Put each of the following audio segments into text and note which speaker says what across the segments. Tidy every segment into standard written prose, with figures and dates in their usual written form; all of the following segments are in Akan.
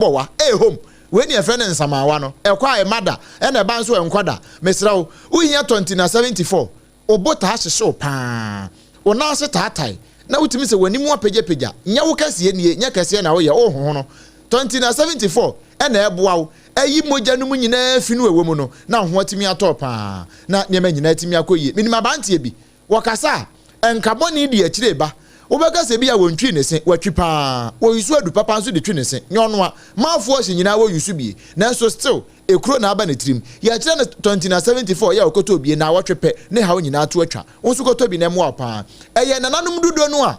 Speaker 1: Bɔ wa ee home wei ne yɛfrɛ no nsamaawa no ɛkɔ a ɛma da ɛna ɛba nso ɛnkɔ da mesrɛ wo wohia tɔnti na 74 wo bo taa hyehye wo paa wo nan ase taatae na wotumi sɛ w'anim apagyapagya nyɛ wo kɛseɛ nie nyɛ kɛseɛ na woyɛ wohoho no tɔnti na 74 ɛna ɛboa wo ɛyi mogya no mu nyinaa fi no ɛwɔ mu no na wo ho atumi atɔ paa na nneɛma nyinaa atumi akɔ yie. Menim abanteɛ bi wɔkasa a nka bɔne di akyire ba. Wobɛka sɛ ebia wɔntwii ne se, watwi paa. Wɔyusu adu papa nso de twi ne se. Nyɛ ɔno a, mouthwash nyinaa wɔyusu bie. Nanso still, ekuro na aba ne tirim. Yɛkyerɛ no tɔntina 74 yɛ a ɔkɔtɔɔ bie, naawɔtwe pɛ, ne haw nyinaa to atwa. Wo nso kɔtɔ bi na ɛmmoa wo paa. Ɛyɛ nananom dodoɔ no a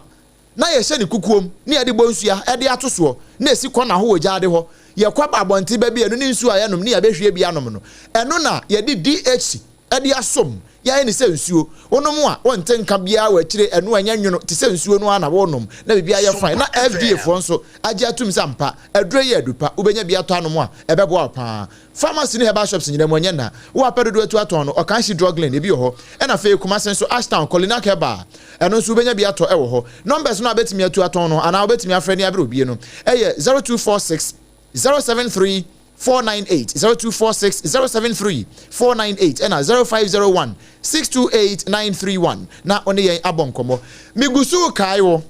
Speaker 1: na yɛhyɛ ne kukuom ne yɛde bɔ nsua de ato soɔ na ɛsi kɔna ho wɔ gyaade hɔ. Yɛkɔ ba abɔnten ba bi a, ɛno ne nsuo a yɛnom ne yɛbɛhwie bi anom no. Ɛno na yɛde DHC de asom. Yɛayɛ no sɛ nsuo. Wonom a, wonte nka biara wɔ akyire, ɛno ɛnyɛ nwono te sɛ nsuo no ara na worenom na biribiara yɛ fine. Na FDA foɔ nso agye atum sɛ ampa, aduro yi yɛ adu pa, wobɛnya bi atɔ anom a, ɛbɛboa wo pa ara. Pharmacy ne herbal shops nyinaa mu, ɛnyɛ nna. Wo a pɛ dodoɔ atu atɔn no, Ɔkanhye Drug Lane, ebi wɔ hɔ. Ɛna afei Kumasi nso, Ashtown, Kolinak Herbal, ɛno nso wobɛnya bi atɔ wɔ hɔ. Numbers no a wobɛtumi atu atɔn no anaa wobɛtumi afrɛ ne aberɛ obie no yɛ 0246 073 498, 0246 073 498 ɛna 0501 628 931 na wo ne yɛn abɔ nkɔmmɔ. Megu so rekae wo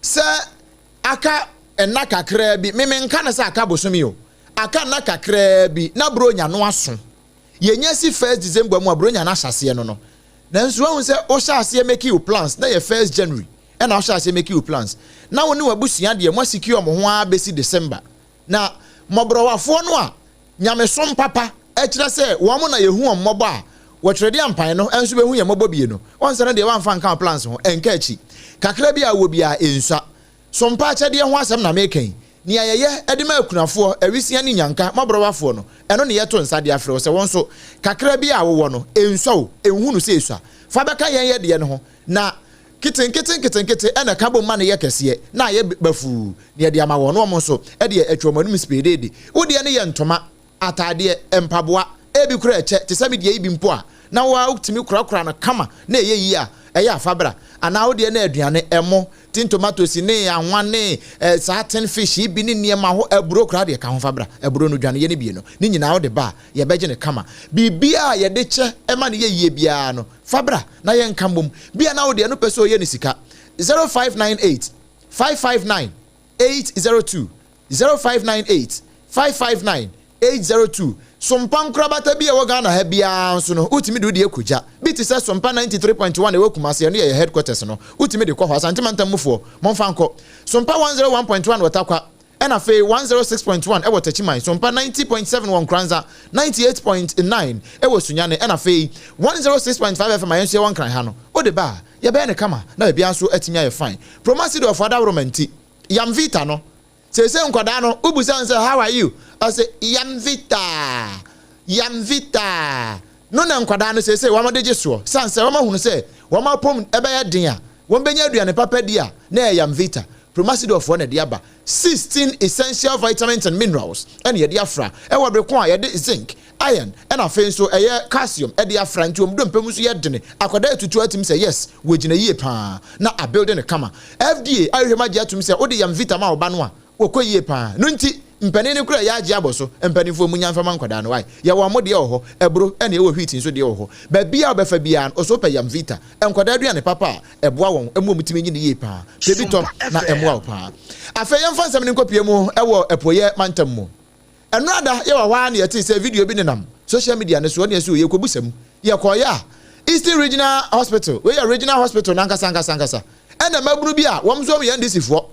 Speaker 1: sɛ aka nna kakraa bi, me menka no sɛ aka bosome o, aka nna kakraa bi na Buronya no aso. Yɛnya si first December mu a Buronya no ahyɛaseɛ no no. Nanso wahu sɛ wohyɛ aseɛ make wo plans na yɛ first January ɛna wohyɛ aseɛ make wo plans na wo ne w'abusua deɛ mo asecure mo ho ara bɛsi December. Na mmɔborɔwafoɔ no a nyamesom papa kyerɛ sɛ wɔn na yɛhu wɔn mmɔbɔ a wɔtwerɛdeɛ ampan no nso bɛhu yɛn mmɔbɔ bie no, wɔnsɛ no deɛ woamfa nka wo plans ho, ɛnka akyi. Kakra bi a wowɔ biara, ɛnsua. Sompa akyɛdeɛ ho asɛm na mereka yi. Nea yɛyɛ de ma akunafoɔ, awisia ne nnyanka, mmɔborɔwafoɔ no, ɛno ne yɛto nsa de afrɛ wo sɛ wo nso, kakra bi a wowɔ no, ɛnsua o, nhu no sɛ ɛsua. Fa bɛka yɛn yɛdeɛ no ho, na Nketenkete nketenkete na ɛka bom ma no yɛ kɛseɛ, na ayɛ bafuu, na yɛde ama wɔn, na wɔn nso de atwa wɔn anom speedeede. Wo deɛ no yɛ ntoma, ataadeɛ, mpaboa, ebi koraa ɛkyɛ, te sɛ me deɛ yi bi mpo a, na wo ara wotumi korakora no kama na ɛyɛ yie a, ɛyɛ a fa bra. Anaa wo deɛ no aduane, ɛmo, tin tomatoes ne anwa ne eh, saa tin fish yi bi ne nneɛma ho, aburo koraa deɛ ka ho fa bra. Aburo no dwane yɛ ne bie no, ne nyinaa wode ba a, yɛbɛgye no kama. Biribiara a yɛde kyɛ ma no yɛ yie biara no, Fa bra na yɛnka mmom. Bia na wo deɛ no pɛ sɛ ɔyɛ no sika. 0598 559 802 0598 559 802 Sompa nkorabata bi a ɛwɔ Ghana ha biara nso no, wotumi de wo deɛ kɔgya. Bi te sɛ Sompa 93.1 a ɛwɔ Kumasi, ɛno yɛ yɛn headquarters no, wotumi de kɔ hɔ. Asante mantam mufoɔ, momfa nkɔ. Sompa 101.1 wɔ Tarkwa, Ɛna afei 106.1 wɔ Techiman, Sompa 90.7 wɔ Nkoranza, 98.9 wɔ Sunyani, ɛna afei 106.5 FM a yɛn nso yɛwɔ Nkran ha no, wode ba a, yɛbɛyɛ no kama na baabiara nso atumi ayɛ fine. Promasidor adaworoma nti, Yamvita no, seesei nkwadaa no, wobisa no sɛ how are you? Ɔse Yamvita, Yamvita. No na nkwadaa no seesei wɔde gye soɔ, sane sɛ wɔahunu sɛ wɔn apɔm bɛyɛ den a, wɔbɛnya aduane papa di a, na ɛyɛ Yamvita. Promasidorfoɔ na ɛde aba. 16 essential vitamins and minerals ɛna yɛde afra ɛwɔ bere ko a yɛde zinc, iron ɛna afei nso ɛyɛ calcium ɛde afra nti wɔn dompe mu nso yɛ dene. Akwadaa atutu atim sɛ yes wɔgyina yie paa na abuilde no kama. FDA ahwehwɛ mu agye atum sɛ wode Yamvita ma wo ba no a wɔkɔ yie paa. No nti mpanin no koraa yɛagye abɔ so. Mpanimfoɔ munya mfa ma nkwadaa no wai. Yɛwɔ ɔmo deɛ wɔ hɔ, aburo ɛna yɛwɔ wheat nso deɛ wɔ hɔ. Baabiara a wobɛfa biara no ɔsɛ wopɛ Yamvita. Nkwadaa aduane papa a ɛboa wɔn ma wɔtumi nyini yie paa. Pɛ bi tɔ na ɛmmoa wo paa. Afei yɛmfa nsɛm no nkɔpue mu wɔ Apueeɛ mantam mu. Ɛnnora da yɛwɔ hɔ ara na yɛtee sɛ video bi nenam social media no so, ɛnna yɛse o yɛrekɔbusa mu. Yɛkɔeɛ a, Eastern Regional Hospital, wei yɛ regional hospital no ankasa ankasa ankasa, ɛnna mmabunu bi a wɔn nso wɔyɛ NDC foɔ,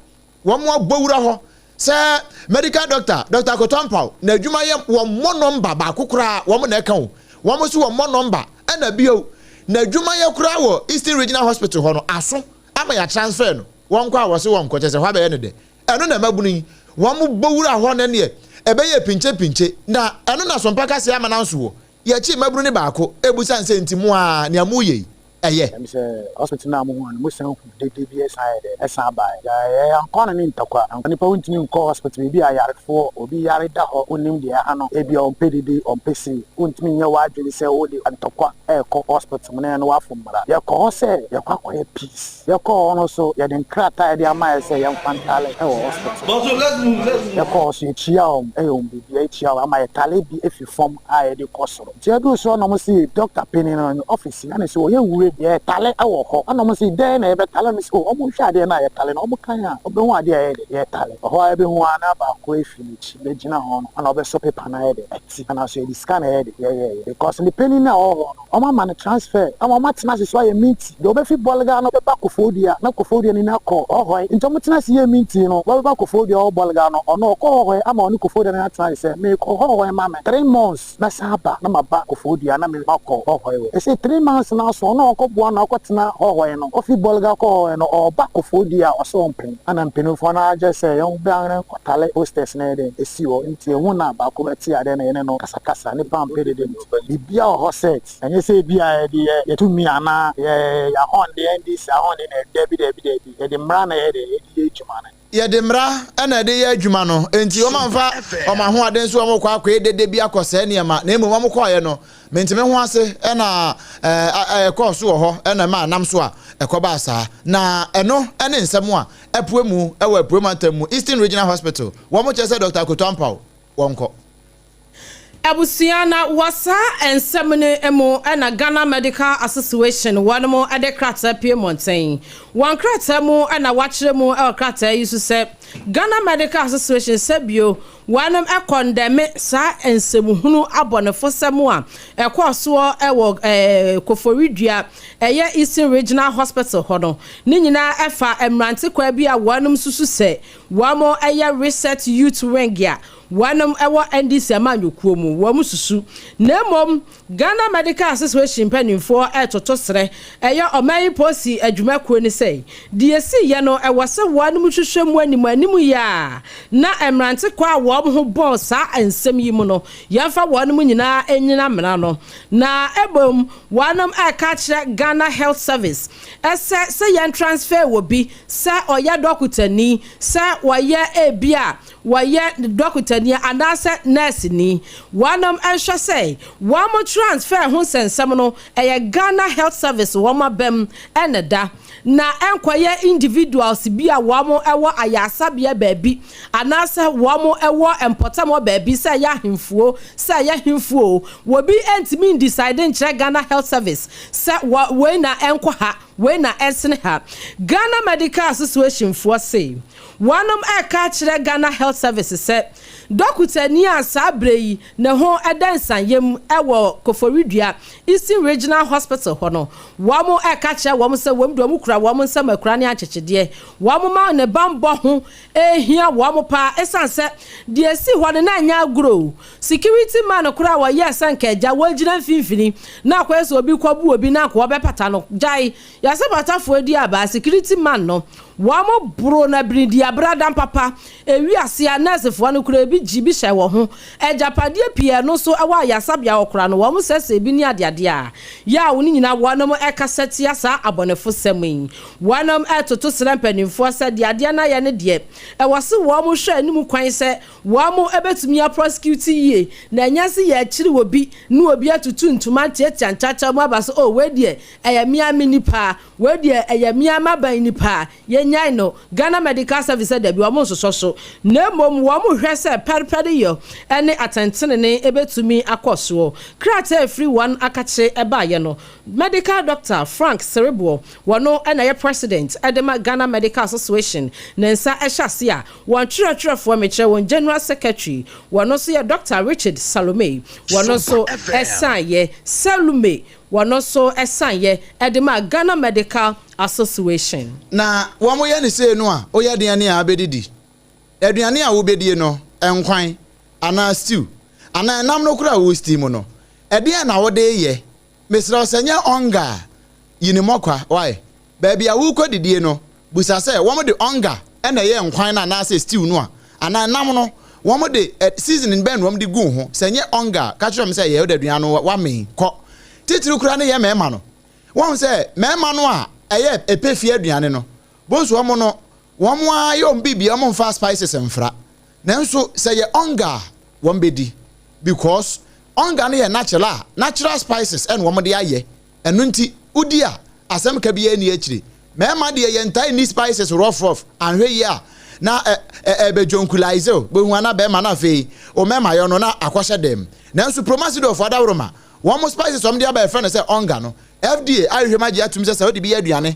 Speaker 1: wɔabɔ wura hɔ sɛ medical doctor, Doctor Akoto Ampaw, n'adwuma yɛ wɔmmɔ nɔmba baako koraa, wɔn na ɛka o, wɔn nso wɔmmɔ nɔmba, ɛna bio, n'adwuma yɛ koraa wɔ Eastern Regional Hospital hɔ no, aso ama yɛatransfer no, wɔnkɔ a wɔse wɔnkɔ, kyerɛ sɛ hɔ abɛyɛ no dɛ. Ɛno na mmabunu yi, wɔbɔ wura hɔ no neɛ ɛbɛyɛ pinkye-pinkye, na ɛno na Sompa kaseɛ ama no anso wɔ. Yɛkyee mmabunu no baako, ɛbusa no sɛ, nti mo ara, nea moreyɛ yi? Ɛyɛ.
Speaker 2: Ɛm sɛ hospital no a mo hu no mo san hu dede bi ɛsan yɛ dɛ ɛsan baeɛ. Yɛ ankɔ no ne ntɔkwa. Anka nipa wontumi nkɔ hospital baabi a ayarefoɔ obi yare da hɔ wonnim deɛ ɛha no ebia ɔmpɛ dede ɔmpɛ sei wontumi nyɛ w'adwene sɛ wode ntɔkwa ɛrekɔ hospital mu na ɛno wafom mmara. Yɛkɔ hɔ sɛ yɛkɔ akɔyɛ peace. Yɛkɔɔ hɔ no nso yɛde nkrataa a yɛde ama yɛ sɛ yɛmfa ntale ɛwɔ hospital. Yɛkɔɔ hɔ so yɛkyia wɔn ɛyɛ wɔn biribiara yɛkyia wɔn ama yɛtale bi efi fam a yɛde kɔ soro. Nti yɛduru soro na wɔn si doctor panin no ne office na ne sɛ ɔyɛ nwura bi yɛtale ɛwɔ hɔ ɛna wɔn si dɛn na yɛbɛtale no sɛ o wɔn nhwɛ adeɛ no a yɛtale no wɔn kan a wɔbɛhu adeɛ a yɛyɛ de yɛtale. Ɛhɔ a yɛbɛhu a na baako efi n'akyi bɛgyina hɔ no ɛna ɔbɛsɔ paper no ayɛ de ɛti ɛna so yɛde sika na yɛyɛ de yɛyɛyɛ because ne panin no a ɔwɔ hɔ no wɔn ama no transfer ama wɔn atena ase so ayɛ meeting deɛ ɔbɛfi Bolga no ɔbɛba Koforidua na Koforidua ni no akɔ Hohoe nti wɔn tena ase yɛ meeting no wɔbɛba Koforidua ɔwɔ Bolga no ɔno ɔkɔ Hohoe ama ɔne Koforidua no atena ase sɛ meekɔ Hohoe ma me 3 months mɛsan aba na maba Koforidua na me makɔ Hohoe wɔ ɛsɛ 3 months na so ɔno ɔkɔ boa na ɔkɔtena Hohoe no ɔfi Bolga kɔ Hohoe no ɔba Koforidua a ɔsɛ ɔmpene ana mpanimfoɔ no agye sɛ yɛn bɛn kɔtale posters na yɛ dɛ esi hɔ nti ehu na baako bɛte adeɛ na yɛne no kasakasa nipa mpɛ dede nti biribiara wɔ hɔ set ɛnyɛ sɛ ebi a yɛde yɛ yɛtumi anaa yɛ yɛahɔnde NDC ahɔnde na dabi dabi dabi yɛde mmara na yɛde yɛde yɛ adwuma no.
Speaker 1: Yɛde mmara ɛna ɛde yɛ adwuma no nti wɔn amfa wɔn ahoɔden so wɔn kɔ akɔyɛ dede bi akɔ sɛɛ nneɛma na emu wɔn kɔɔyɛ no mentumi ho ase ɛna ɛɛ ɛkɔɔ so wɔ hɔ ɛna ɛma anam so a ɛkɔbaa saa na ɛno ɛne nsɛm a ɛpue mu ɛwɔ Apue mantam mu Eastern Regional Hospital wɔn kyerɛ sɛ Dr. Akoto Ampaw wɔn kɔ.
Speaker 3: Abusua, na wɔ saa nsɛm no mu ɛna Ghana Medical Association wɔn mo de krataa pie mmɔnten. Wɔn krataa mu ɛna wakyerɛ mu ɛwɔ krataa yi so sɛ Ghana Medical Association sɛbio wɔnom ɛcondemn saa nsɛmuhunu abɔnefosɛm a ɛkɔɔ soɔ ɛwɔ Koforidua ɛyɛ Eastern Regional Hospital hɔ no. Ne nyinaa ɛfa mmerante kwa bi a wɔnom susu sɛ wɔn ɛyɛ Reset Youth Wing a wɔnom ɛwɔ NDC amanyɔkuo mu wɔn susu. Na mmom Ghana Medical Association mpanimfoɔ ɛtoto serɛ ɛyɛ ɔman yi polisi adwumakuo ne sɛ deɛ esi yɛ no ɛwɔ sɛ wɔnom hwehwɛ mu anim anim yie a na mmerante kɔ a wɔn ho bɔn saa nsɛm yi mu no yɛmfa wɔnom nyinaa nyina mmara no. Na ebom wɔnom ɛka kyerɛ Ghana Health Service ɛsɛ sɛ yɛn transfer wɔ bi sɛ ɔyɛ dɔkotani sɛ wɔyɛ ebi a wɔyɛ dɔkotani anaasɛ nɛɛseni wɔnom nhwɛ sɛ wɔn transfer ho nsɛnsɛm no ɛyɛ Ghana Health Service wɔn abɛm ɛna da na ɛnkɔyɛ individuals bi a wɔn ɛwɔ ayasabea baabi anaasɛ wɔn ɛwɔ mpɔtam wɔ baabi sɛ ɛyɛ ahemfuo sɛ ɛyɛ ahemfuo wɔbi ntumi ndecide nkyerɛ Ghana Health Service sɛ wɔ wei na ɛnkɔ ha, wei na ɛsene ha. Ghana Medical Association foɔ se wɔnom ɛka kyerɛ Ghana Health Service sɛ dɔkotani a saa berɛ yi ne ho ɛda nsanyam ɛwɔ Koforidua Eastern Regional Hospital hɔ no wɔn ɛka kyerɛ wɔn sɛ wɔn de wɔn kura wɔn nsam akura ne akyekyedeɛ wɔn ma ne bambɔ ho ehia wɔn paa esan sɛ deɛ esi hɔ no na anya agorɔ. Security man koraa a wɔyɛ sɛ nkɛgya wɔgyina mfimfini na akɔyɛ sɛ obi kɔbu obi na akɔ wɔbɛpata no gyae yɛsɛ patafoɔ di aba security man no wɔn boro na biridi abradan papa ewi ase a nɛɛsefoɔ no kura ebi gyi bi hyɛ wɔn ho agyapadeɛ pii ɛno nso ɛwɔ ayasabea hɔ kora no wɔn sɛsɛ ebi ne adeadeɛ a yɛ a wɔn nyinaa wɔnom ɛkasa tia saa abɔnefo sɛm yi. Wɔnom ɛtoto srɛ mpanimfoɔ sɛ deɛ adeɛ no ayɛ ne deɛ ɛwɔ se wɔn hwɛ anim kwan sɛ wɔn ɛbɛtumi aprosecute yie na ɛnyɛ sɛ yɛakyiri wɔ bi na obi atutu ntoma ntiatia nkyakya mu aba so oh wei deɛ ɛyɛ mmea mi nipa, wei deɛ ɛyɛ mmea maban nipa yɛnyae no. Ghana Medical Service dabi wɔn nsosɔ so na mmom wɔn hwɛ sɛ pɛrepɛre yɛ ɛne atɛntenene ɛbɛtumi akɔ soɔ. Krataa efiri wɔn akakye ɛbaayɛ no medical doctor Frank Sereboɔ wɔno ɛna yɛ president ɛde ma Ghana Medical Association ne nsa ɛhyɛ ase a wɔn twerɛtwerɛfoɔ mekyerɛ wɔn general secretary wɔn nso yɛ Dr Richard Salome wɔn nso ɛsan yɛ Salome wɔn nso ɛsan yɛ ɛde ma Ghana Medical Association.
Speaker 1: Na wɔn yɛ ne sei no a woyɛ aduane a abɛdidi aduane a wobɛdie no nkwan anaa stew anaa ɛnam no koraa a wo steam no ɛdeɛn na wode yɛ? Mesrɛ wo sɛ nyɛ ɔnga a yi ne mɔkwa wae baabi a wokɔ didie no busa sɛ wɔn de ɔnga ɛna ɛyɛ nkwan no anaasɛ stew no a anaa ɛnam no wɔn de seasoning bɛn na wɔn de gu ho. Sɛ nyɛ ɔnga a ka kyerɛ m sɛ yɛ wode aduane no wamee kɔ titiri koraa ne yɛ mmarima no. Woahu sɛ mmarima no a ɛyɛ ɛpɛ fie aduane no, bonso wɔn no, wɔn ara yɛ wɔn biribiara, wɔn mfa spices mfra. Nanso sɛ yɛ ɔnga a, wɔn bɛdi because ɔnga no yɛ natural a, natural spices ɛna wɔn de ayɛ. Ɛno nti, wodi a, asɛm ka biara nni akyire. Mmarima deɛ yɛntae nni spices rough rough, anhwɛ yie a na ɛ ɛ ɛbɛdwonkulaize o, bɛhu ana bɛrima na afei wo mmarima yɔ no na akɔhyɛ dɛm. Nanso Promasidorfoɔ adaworoma, wɔn spices a wɔde aba a yɛfrɛ no sɛ ɔnga no, FDA ahwehwɛ mu agye atum sɛ sɛ wode bi yɛ aduane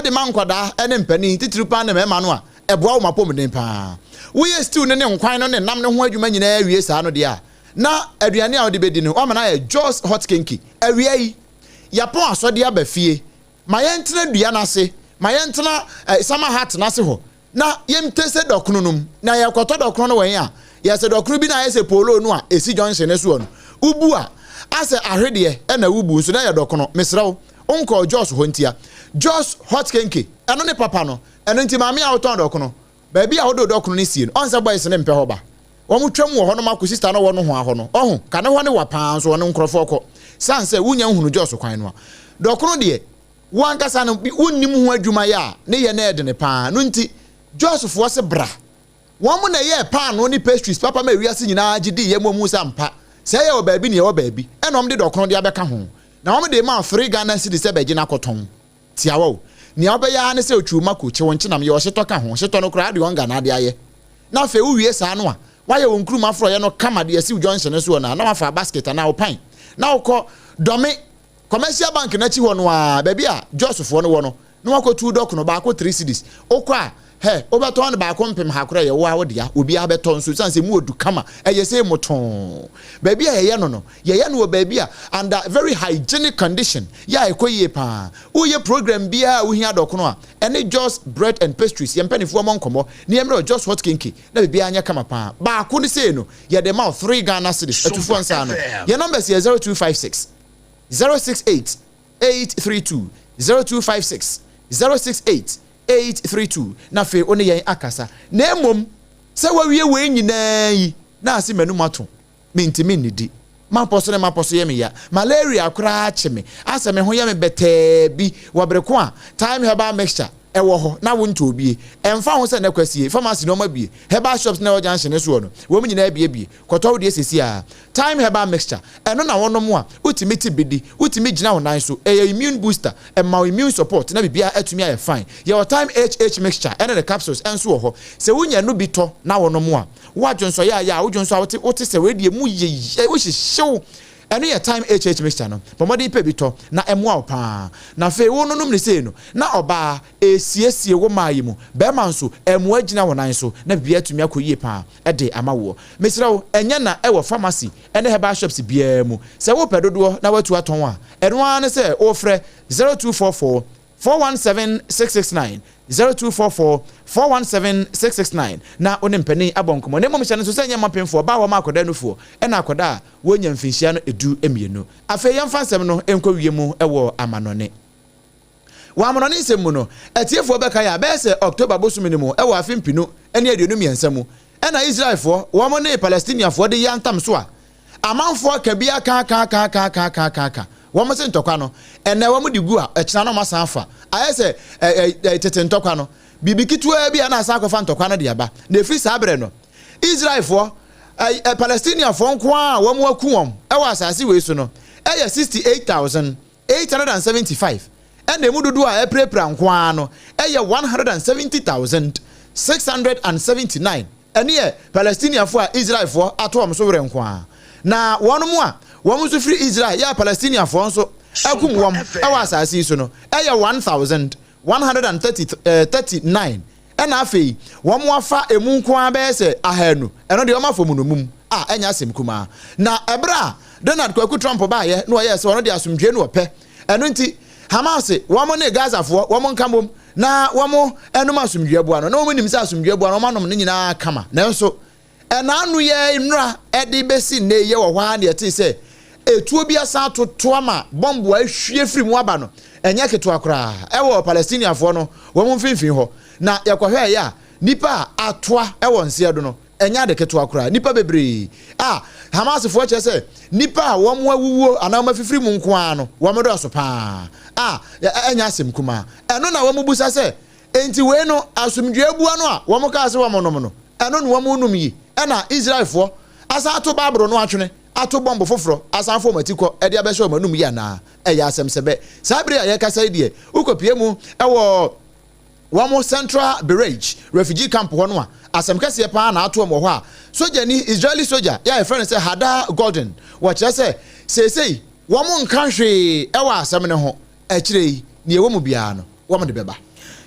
Speaker 1: de ma nkwadaa ne mpanin, titiriw paa ne mmarima no a, ɛboa wɔn apɔmuden paa. Woyɛ stew no ne nkwan no ne nam no ho adwuma nyinaa wie saa no deɛ a, na aduane a wode bɛdi no, woama no ayɛ Jos hot kenkey. Awia yi, yɛapɔn asɔdeɛ aba fie. Ma yɛntena dua no ase, ma yɛntena eh, summer hut no ase hɔ, na yɛntese dɔkono no mu. Na yɛkɔtɔ dɔkono no wɔ he a? Yɛsɛ dɔkono bi na ayɛ sɛ polo no a ɛsi junction no soɔ no. Wobu a, asɛ ahwedeɛ ɛna wobu nso na ɛyɛ dɔkono. Mesrɛ wo, wonkɔɔ Jos hɔ ntia. Jos hot kenkey, ɛno ne papa no. Ɛno nti maame a wotɔn dɔkono, baabi a wode wo dɔkono no sie no, ɔn sɛ boys no mpɛ hɔ ba. Wɔn twam wɔ hɔnom akɔ sister no wɔ nohoa hɔ no, ɔho, ka ne hɔ ne wa paa nso ɔne nkorɔfoɔ kɔ. Sane sɛ wonya nhunu Jos kwan no a. Dɔkono deɛ, wo ankasa no, wonnim ho adwuma yɛ a, ne yɛ no yɛ dene paa. No nti, Jos foɔ se bra. Wɔn na ɛyɛɛ paanoo ne pastries papa ma wiase nyinaa gye diiɛ ma wɔhuu sɛ ampa, sɛ ɛyɛ wɔ baabi na ɛwɔ baabi, ɛna wɔn de dɔkono de abɛka ho. Na wɔn de rema wo three Ghana cedis sɛ bɛgye na kɔtɔn. Tiawa o. Nea wobɛyɛ ara ne sɛ otwiw mako, kye wo nkyenam, yɛ ɔhyetɔ ka ho. Hyetɔ no koraa, wode ɔnga na ade ayɛ. Na afei wowie saa no a, woayɛ wo nkruma forɔeɛ no kama de asi wo junction no soɔ no a, na woafa basket anaa wo pan na wokɔ Dɔme Commercial Bank no akyi hɔ no ara, baabi a Jos foɔ no wɔ no, na woakɔtu dɔkono baako 3 cedis. Wokɔ a, hɛ, wobɛtɔn no baako mpem ha koraa, ɛyɛ wo ara wo dea, obiara bɛtɔ nso, ɛsiane sɛ emu ɔdu kama, ɛyɛ sɛ mmotoo. Baabi a yɛyɛ no no, yɛyɛ no wɔ baabi a under very hygienic condition, yɛ a ɛkɔ yie paa. Woyɛ program biara a wohia dɔkono a, ɛne Jos Bread and Pastries, yɛn mpanimfoɔ mmɔ nkɔmmɔ, na yɛmmrɛ wo Jos Hot Kenkey, na biribiara nyɛ kama paa. Baako no sei no, yɛde ma wo 3 Ghana cedis. Atufoɔ nsa ano. Yɛn numbers yɛ 0256 068 832, 0256 068 832, na afei wo ne yɛn akasa. Na mmom, sɛ wawie wei nyinaa yi, na ase m'anum ato, mentumi nnidi. Mapɔ so ne mapɔ so yɛ me ya. Malaria koraa kye me. Asɛ me ho yɛ me bɛtɛɛ bi wɔ bere ko a Thyme Herbal Mixture ɛwɔ hɔ na wontɔɔ bie. Ɛmfa ho sɛ nnɛ kwasie, pharmacy no wɔabue, herbal shops na ɛwɔ junction no soɔ no, wɔn nyinaa abuebue. Kɔtɔ wo deɛ seesei ara. Thyme Herbal Mixture, ɛno na wonom a, wotumi te bi di, wotumi gyina wo nan so, ɛyɛ immune booster, ɛma wo immune support na biribiara atumi ayɛ fine. Yɛwɔ Thyme HH Mixture ɛne ne capsules nso wɔ hɔ. Sɛ wonya ɛno bi tɔ na wonom a, wo adwonsɔ yɛ a yɛ a, wodwonsɔ a wote wote sɛ wei deɛ mu yɛ wohyehyew. Ɛno yɛ Thyme HH Mixture no. Bɔ mmɔden pɛ bi tɔ na ɛmmoa wo paa. Na afei wononom no sei no, na ɔbaa ɛresiesie wo maa yi mu, barima nso ɛmmoa gyina wo nan so na biribiara atumi akɔ yie paa de ama woɔ. Mesrɛ wo, ɛnyɛ na ɛwɔ pharmacy ne herbal shops biara mu. Sɛ wopɛ dodoɔ na woatu atɔn a, ɛno ara ne sɛ wofrɛ 0244 417 669, 0244 417 669 na wo ne mpanin abɔ nkɔmmɔ. Na mmom hyɛ no nso sɛ ɛnyɛ mma mpemfoɔ, ɔbaa a wɔma akwadaa nufoɔ ɛna akwadaa a wɔnya mfinhyia no 12. Afei yɛmfa nsɛm no nkɔ wie mu wɔ amanɔne. Wɔ amanɔne nsɛm mu no, atiefoɔ bɛkae a bɛyɛ sɛ October bosome no mu wɔ afe 2023 mu ɛna Israelfoɔ wɔn ne Palestiniafoɔ de yɛ antam so a amanfoɔ ka bi aka aka aka aka aka aka aka aka wɔn se ntɔkwa no ɛnɛ wɔn de gu a ɛkyena na wɔn asan afa ayɛ sɛ ɛ ɛ tete ntɔkwa no biribi ketewaa bi a na asan akɔfa ntɔkwa no de aba. Na ɛfiri saa berɛ no, Israelfoɔ ɛ ɛ Palestiniafoɔ nko ara a wɔn aku wɔn ɛwɔ asase wei so no ɛyɛ 68,875, ɛna emu dodoɔ a ɛpirapira nko ara no ɛyɛ 170,679. Ɛne yɛ Palestiniafoɔ a Israelfoɔ ato wɔn so werɛ nko ara. Na wɔn mu a wɔn nso firi Israel yɛ Palestiniafoɔ nso akum wɔn ɛwɔ asase yi so no ɛyɛ 1,139, ɛna afei wɔn afa emu nko ara bɛyɛ sɛ 200, ɛno deɛ wɔn afa mu nomum a ɛnyɛ asɛm kumaa. Na ɛberɛ a Donald Kwaku Trump baayɛ na ɔyɛɛ sɛ ɔno de asomdwe no ɔpɛ, ɛno nti Hamas wɔn ne Gazafoɔ wɔn nka mbom na wɔn ɛnom asomdwe aboa no, na wɔn nim sɛ asomdwe aboa no wɔn anom ne nyinaa kama. Nanso ɛna ano yɛ nnora ɛde bɛsi nne yɛ wɔ hɔ ara na yɛte sɛ etuo bi asan atoto ama bɔmbo a ehwie firi mu aba no ɛnyɛ ketewa koraa ɛwɔ Palestiniafoɔ no wɔn mfimfini hɔ. Na yɛkɔhwɛ ɛyɛ a nipa a atoa ɛwɔ nseɛ do no. Ɛnyɛ ade ketewa koraa. Nnipa bebree a Hamasfoɔ kyerɛ sɛ nnipa a wɔn awuwuo anaa wɔn afifiri mu nko ara no, wɔn dɔɔso paa a ɛnyɛ asɛm kumaa. Ɛno na wɔbisa sɛ, enti wei no asomdwoeɛ bua no a wɔkaa sɛ wɔnom no, ɛno na wɔrenom yi? Ɛna Israelfoɔ asan ato Bible no atwene, ato bɔmbo foforɔ asan afa wɔn atikɔ de abɛhyɛ wɔn anom yi anaa? Ɛyɛ asɛm sɛbɛ. Saa bere a yɛrekasa yi deɛ, wokɔpue mu wɔ wɔn Central Bereich refugee camp hɔ no a, asɛm kɛseɛ paa na ato wɔn wɔ hɔ a sogyani, Israeli sogya, yɛ a yɛfrɛ no sɛ Hadar Gordon, wɔkyerɛ sɛ seesei wɔn nka hwee wɔ asɛm no ho, akyire yi nea ɛwɔ mu biara no wɔn de bɛba.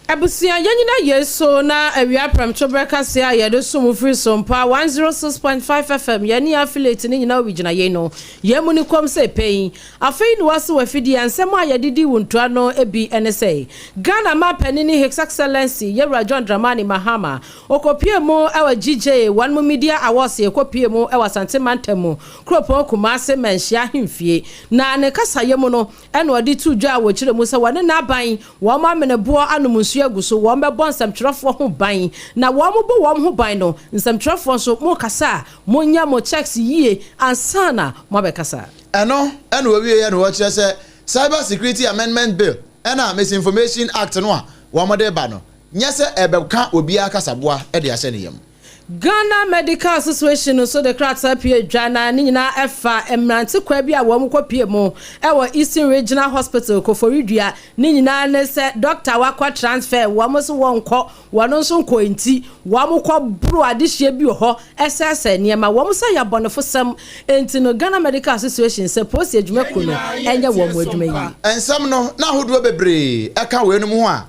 Speaker 3: Abusua, yɛnyina yei so na awia prɛmtoberɛ kaseɛ a yɛde som wo firi Sompa 106.5 FM, yɛne yɛn affiliate no nyinaa owigyina yei no, yɛn mu no kɔm sɛ pɛn. Afei na woase w'afidie a nsɛm a yɛde di wo ntoa no bi ne sɛ, Ghana Manpanini His Excellency Yɛwura John Dramani Mahama ɔkɔpuee mu wɔ GJ wɔn mo Media Awards yɛkɔpuee mu wɔ Asante Mantam mu kuropɔn Kumase Manhyia Ahemfie na ne kasayɛ mu no na ɔde too dwa a wɔkyerɛ mu sɛ wɔne n'aban wɔn amene boɔ anom nsuo agu so wɔn bɛbɔ nsɛmtwerɛfoɔ ho ban na wɔn bɔ wɔn ho ban no nsɛmtwerɛfoɔ nso mokasa a monyɛ mo checks yie ansa na moabɛkasa.
Speaker 1: Ɛno na wɔwieɛ na wɔkyerɛ sɛ Cyber Security Amendment Bill ɛna Misinformation Act no a wɔde reba no nyɛ sɛ ɛbɛka obiara kasaboa de ahyɛ ne yam.
Speaker 3: Ghana Medical Association nso de krataa pue dwa na ne nyinaa ɛfa mmerante kwaa bi a wɔn kɔ pue mu wɔ Eastern Regional Hospital Koforidua. Ne nyinaa ne sɛ dɔkta wakɔ transfer wɔn se wɔnkɔ Wɔn nso nkɔe nti, wɔkɔboroo adehyeɛ bi wɔ hɔ sɛesɛe nneɛma. Wɔn sɛ yɛ abɔnefosɛm nti no, Ghana Medical Association sɛ polisi adwumakuo no nyɛ wɔn adwuma yie.
Speaker 1: Nsɛm no na ahodoɔ bebree ka weinom ho a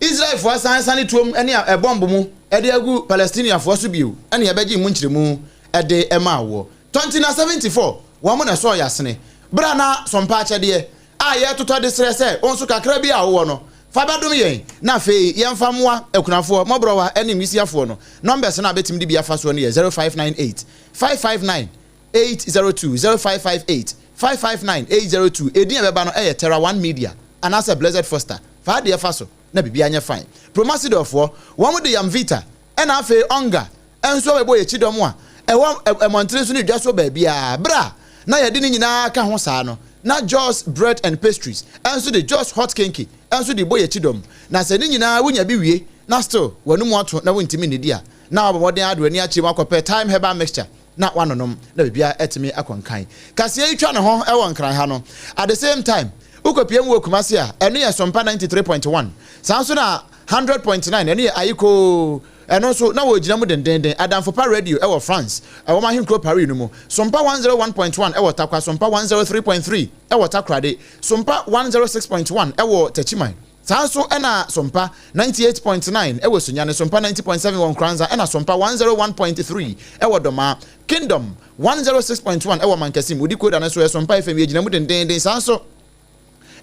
Speaker 1: Israelfoɔ asan asiane tuom ne bɔmb mu de agu Palestiniafoɔ so bio ne ɛbɛgye mu nkyerɛmu de maa woɔ. Tɔnti na 74 wɔn na ɛsɔɔ yasene berɛ a na sɔmpa akyɛdeɛ a yɛretotɔ de srɛ sɛ wo nso kakra bi a wowɔ no, fa bɛdom yɛn, na afei yɛmfa mmoa akunafoɔ, mmɔborɔwa ne nwisiafoɔ no. Numbers no a bɛtumi de bi afa soɔ no yɛ 0598 559 802, 0558 559 802. Edin a ɛbɛba no yɛ Terra One Media anaasɛ Blessed Foster. Fa adeɛ fa so na biribiara nyɛ fine. Promasidor foɔ, wɔn de Yamvita ɛna afei Onga nso abɛbɔ yɛn kyidɔm a ɛwɔ mmɔntene so ne dwa so baabiara. Berɛ a na yɛde ne nyinaa ka ho saa no, na Jos Bread and Pastries nso de Jos Hot Kenke nso de bɔ yɛn kyidɔm. Na sɛ ne nyinaa wonya bi wie na still w'anomu ato na wontumi nnidi a, na wabɔ mmɔden ara de w'ani akyerɛ mu akɔpɛ Thyme Herbal Mixture na wanonom na biribiara atumi akɔ nkan. Kaseɛ yi twa ne ho wɔ Nkran ha no. At the same time, wokɔpue mu wɔ Kumasi a, ɛno yɛ Sompa 93.1. Saa nso na 100.9, ɛno yɛ Ayikoo. Ɛno nso, na wɔgyina mu dendeenden. Adamfo Pa Radio wɔ France, wɔn ahenkuro Paris no mu. Sompa 101.1 wɔ Tarkwa, Sompa 103.3 wɔ Takoradi, Sompa 106.1 wɔ Techiman. Saa nso na Sompa 98.9 wɔ Sunyani, Sompa 90.7 wɔ Nkoranza, ɛna Sompa 101.3 wɔ Domaa. Kingdom 106.1 wɔ Mankasim. Wo decoder no nso, ɛyɛ Sompa FM. Yɛgyina mu dendeenden. Saa nso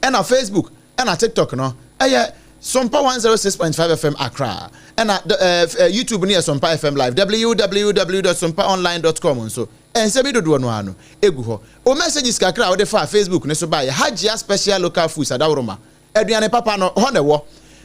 Speaker 1: ɛna Facebook ɛna TikTok no ɛyɛ Sompa 106.5 FM Accra ɛna ɛɛ YouTube no yɛ Sompa FM Live www.sompaonline.com nso nsɛm yi dodoɔ no ara no egu hɔ. O messages kakra a wode faa Facebook no so baeɛ Hajia Special Local Foods Adaworoma aduane papa no hɔ na ɛwɔ.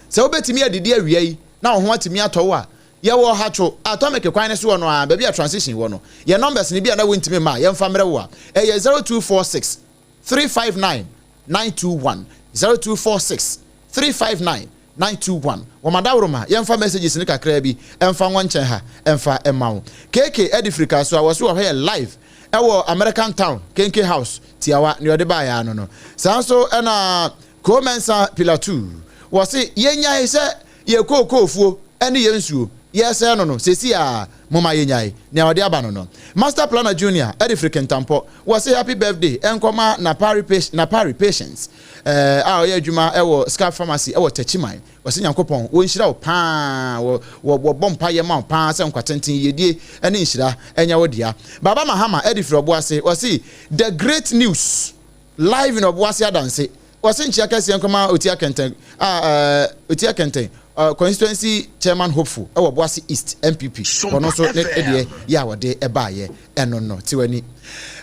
Speaker 1: Sɛ wobɛtumi adidi awia yi na wo ho atumi atɔ wo a yɛwɔ Ɔhatwo Atomic kwan no soɔ no ara baabi a transition wɔ no. Yɛn numbers no bi a na wontumi mma a yɛmfa mmerɛ wo a ɛyɛ 0246 359 921 0246 359 921 Wɔ m'adaworoma yɛmfa messages no kakraa bi mfa nwɔ nkyɛn ha mfa mma wo. KK ɛde firi Kasoa wɔ so wɔ hɔ yɛ live ɛwɔ American Town Kenke House tiawa nea ɔde baeɛ ara no no. Saa nso ɛna Koo Mensah Pillar 2 wɔ se yɛnyae sɛ Yɛ kookoofuo ne yɛ nsuo yɛresɛe no no seesei ara momma yɛnyae nea ɔde aba no no. Master Planner Junior de firi Kintampo wɔse happy birthday nkɔma Napari Napari Patience eh, a ɔyɛ adwuma wɔ Scalp Pharmacy wɔ Techiman. Wɔse Nyankopɔn wɔnhyira wo paa wɔ wɔ wɔbɔ mpaeɛ ma wo paa sɛ nkwa tenten yiedie ne nhyira nyɛ wo dea. Baba Mahama de firi Ɔboase wɔse the great news live in Ɔboase Adanse Wɔse nkyia kɛseɛ nkɔma Otia Kɛntɛn a Otia Kɛntɛn constituency chairman hopeful wɔ Boase East NPP ɔno nso ne deɛ yɛ a wɔde baayɛ ɛno no te w'ani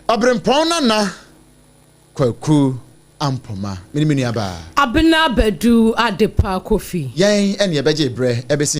Speaker 1: Ɔbrempɔn Nana Kwaku Ampoma me ne me nua baa.
Speaker 3: Abena Badu Adepa Kofi.
Speaker 1: Yɛn ɛne ɛbɛgye berɛ ɛbɛsi.